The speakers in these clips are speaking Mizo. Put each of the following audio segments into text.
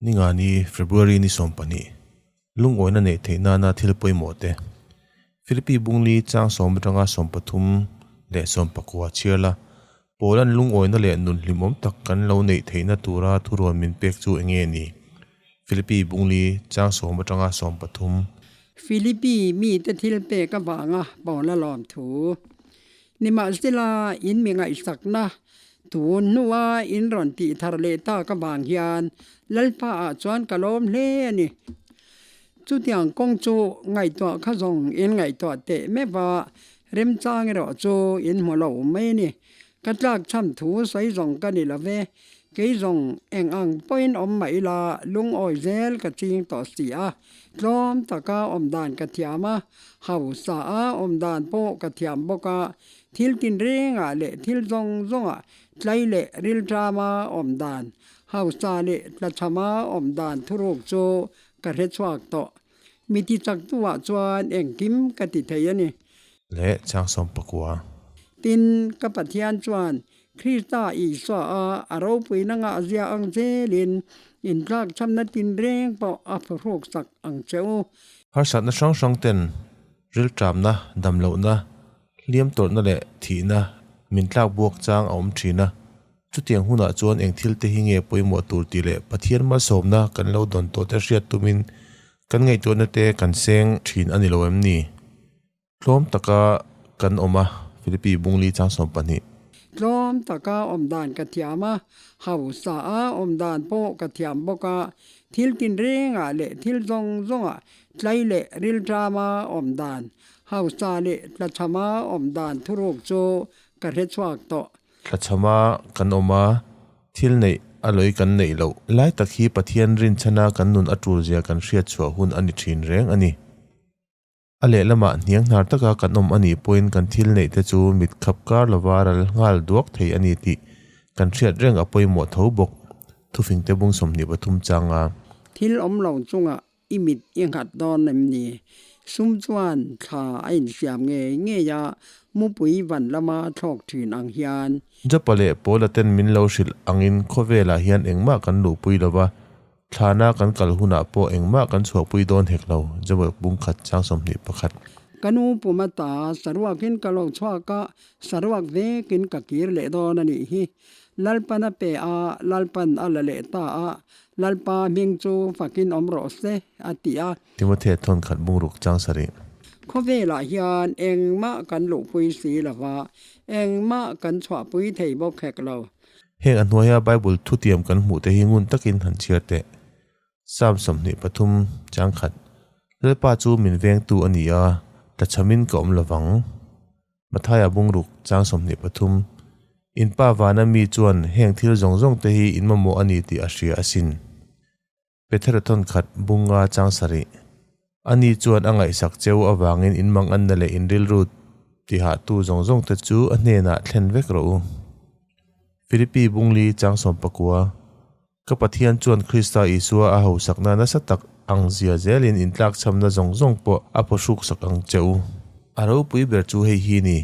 Ningani, February ni 12, Lungawina neih theih nana thil pawimawh te. Philippi Bungli chang sawm atanga 13 leh 19 chhiar la, Paula'n lungawina leh nun hlimawm tak kan lo neih theihna tura thurawn min pek chu eng nge ni? Philippi Bungli chang sawm atanga 13. Philippi mite thil pek avanga Paula lawmthu. Nimahsela, in mi ngaihsakna tun hnua in rawn tih thar leh tak avang hian Lalpa ah chuan ka lawm hle a ni. Chutiang kawng chu ngaihtuah kha zawng in ngaihtuah teh meuh a, remchang erawh chu in hmu lo mai a ni. Ka tlak chhan thu sawi zawng ka ni lo ve, kei zawng eng ang pawhin awm mah ila lungawi zel ka ching tawh si a, tlawm taka awm dan ka thiam a, hausa a awm dan pawh ka thiam bawk a, thil tinrengah leh thil zawng zawngah tlai leh rilṭama awm dan, hausa leh tlachhama awm dan thuruk chu ka hre chhuak tawh. Mi ti chaktuah chuan engkim ka ti thei a ni. Leh chang 19. Tin, ka Pathian chuan Krista Isua a a ropuina ngah zia ang zelin intlakchhamna tinreng pawh a phuhruk sak ang che u. Harsatna hrang hrang ten rilṭamna, damlohna, hliam tawrhna leh thihna min tlak buak chang a awm ṭhin a. Chutiang hunah chuan eng thil te hi nge pawimawh tur tih leh Pathian malsawmna kan lo dawn tawh te hriat tumin kan ngaihtuahna te kan seng thin a ni lo em ni? Tlawm taka kan awm a, Philippi Bungli chang 12. Tlawm taka awm dan ka thiam a, hausa a awm dan pawh ka thiam bawk a, thil tinrengah leh thil zawng zawngah tlai leh rilṭama awm dan, hausa leh tlachhama awm dan thuruk chu ka hre chhuak tawh. Tlachhama kan awm a, thil neih a lawi kan neih loh lai tak hi Pathian rinchhana kan nun a tul zia kan hriat chhuah hun a ni thin reng a ni. A lehlamah hniang hnar taka kan awm a nih pawhin kan thil neih te chu mit khap kar lova ral nghal duak thei a ni tih kan hriat reng a pawimawh tho bawk, thufingte bung 23 changa. Thil awm lo chungah I mit i nghat dawn em ni? Sum chuan thla a insiam ngei ngei a, mupui van lama thlawk thin ang hian. Japa leh Paula ten min lo hrilh angin khawvelah hian engmah kan luhpui lo va, thlana kan kal hunah pawh engmah kan chhuahpui dawn hek lo, Japa bung khat chang 21. Ka nu puma ta saruakin ka lo chhuak a, saruak vekin ka kir leh dawn a nih hi. Lalpan a pe a, Lalpan a la leh ta a, Lalpa hming chu fakin awm rawh se, a ti a. Timothea thawn khat bungruk chang sarih. Khawvelah hian engmah kan luhpui si lo va, engmah kan chhuahpui thei bawk hek lo. Heng a hnuaia Bible thutiam kan hmuh te hi ngun takin han chhiar teh. Psalm 23 chang khat, Lalpa chu min vengtu a ni a, tlachhamin ka awm lo vang. Mathaia bungruk chang 23, In pa vana mi chuan heng thil zawng zawng te hi in mamawh a ni tih a hria asin. Pethera thawn khat bunga chang sarih, Ani chuan a ngaihsak cheu avangin in manganna leh in rilru tihahtu zawng zawng te chu a hnenah thlen vek rawh u. Philippi bungli chang 19, Ka Pathian chuan Krista Isua a hausakna nasa tak ang zia zelin intlakchhamna zawng zawng pawh a pawhruksak ang che u. A ropui ber chu hei hi ni,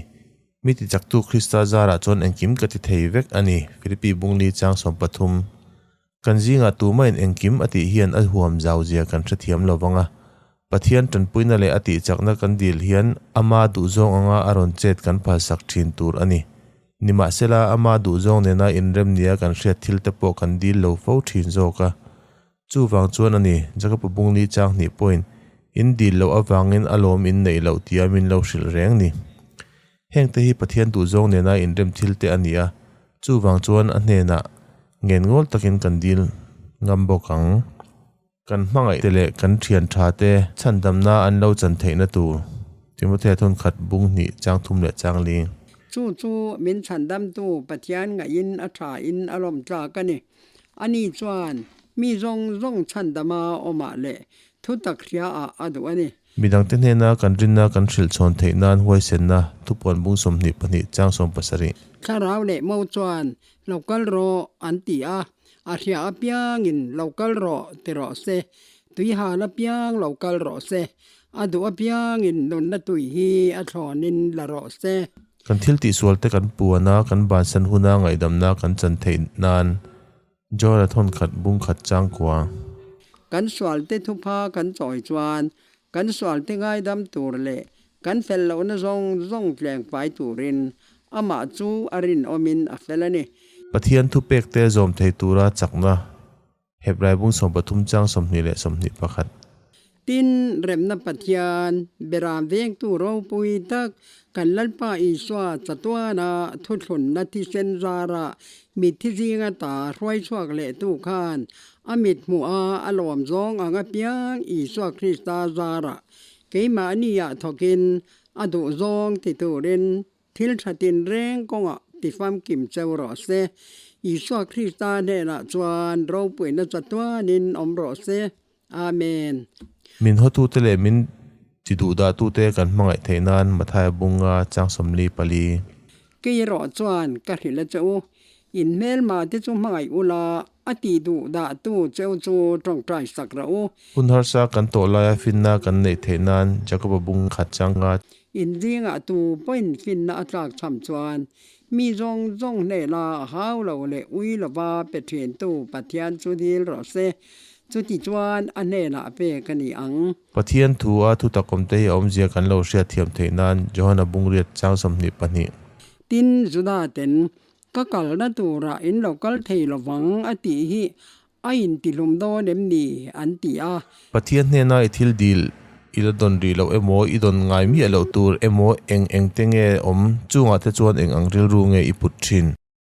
Mi tichaktu Krista zarah chuan engkim ka ti thei vek a ni, Philippi bungli chang 13. Kan zingah tumahin engkim a tih hian a huam zau zia kan hrethiam lo vang a, Pathian tanpuina leh a tihchakna kan dil hian ama duhzawng anga a rawn chet kan phalsak thin tur a ni. Nimahsela, ama duhzawng nena inrem nia kan hriat thil te pawh kan dil lo fo thin zawk a. Chuvang chuan a ni, Jakob-a bungli chang hnih pawhin, In dil loh avangin a lawm in neih loh tia min lo hrilh reng ni. Hengte hi Pathian duhzawng nena inrem thil te a ni a, chuvang chuan a hnenah ngen ngawl takin kan dil ngam bawk ang. Kan hmangaih te leh kan thian tha te chhandamna an lo chan theihna tur Timothea thawn khat bung hnih chang thum leh chang li. Chu chu min chhandamtu Pathian ngaihin a tha in a lawm tlak a ni. Ani chuan mi zawng zawng chhandama awmah leh thutak hriaah a duh a ni. Midangte hnena kan rinna kan hrilh chhawn theih nan huaisenna thupuan bung 22 chang 70. Thlarau leh mo chuan Lo kal rawh an ti a, a hria apiangin lo kal rawh ti rawh se, tuihal apiang lo kal rawh se, a duh apiangin nunna tui hi a thlawnin la rawh se. Kan thil tihsual te kan puan a, kan bansan huna ngaihdamna kan chan theih nan Joel-a thawn khat bung khat chang kua. Kan sualte thupha kan chawi chuan kan sualte ngaidam tur leh kan fel lohna zawng zawng tleng fai turin amah chu a rinawmin a fel a ni. Pathian thupekte zawm thei tura chakna Hebrai bung 13 chang 21. Tin, remna Pathian, Beram vengtu ropui tak, kan Lalpa Isua chatuana thuthlunna thisen zara mitthi zinga ta hruai chhuak lehtu khan a mit hmuh a, a lawm zawng ang apiang Isua Krista zara keimahniah thawkin a duh zawng ti turin Thil tha tinreng kawngah ti famkim cheu rawh se. Isua Krista hnenah chuan ropuina chatuanin awm rawh se. Amen. Min hawtute leh min ti duhdahtute kan hmangaih theih nan Mathaia bunga chang 44. Kei erawh chuan ka hrilh a che u, in hmelma te chu hmangaih ula, a ti duhdahtu cheu chu tawngtai sak rawh u. Hun harsa kan tawh laia finna kan neih theih nan Jakoba bung khat changa. In zingah tu pawhin finna a tlak cham chuan mi zawng zawng hnehla hau lo leh ui lova pe thintu Pathian chu dil rawh se, chuti chuan a hnenah pek a ni ang. Pathian thu a thutak awmte hi a awmzia kan lo hriat thiam theih nan Johana Bungriat chang 22. Tin, Juda ten, Ka kalna turah in lo kal thei lovang a tih hi A intihlum dawn em ni? an ti a. Pathian hnena i thil dil i la dawn rih loh emaw, i dawn ngai miah loh tur emaw eng eng te nge awm? Chungah te chuan eng ang rilru nge i put thin?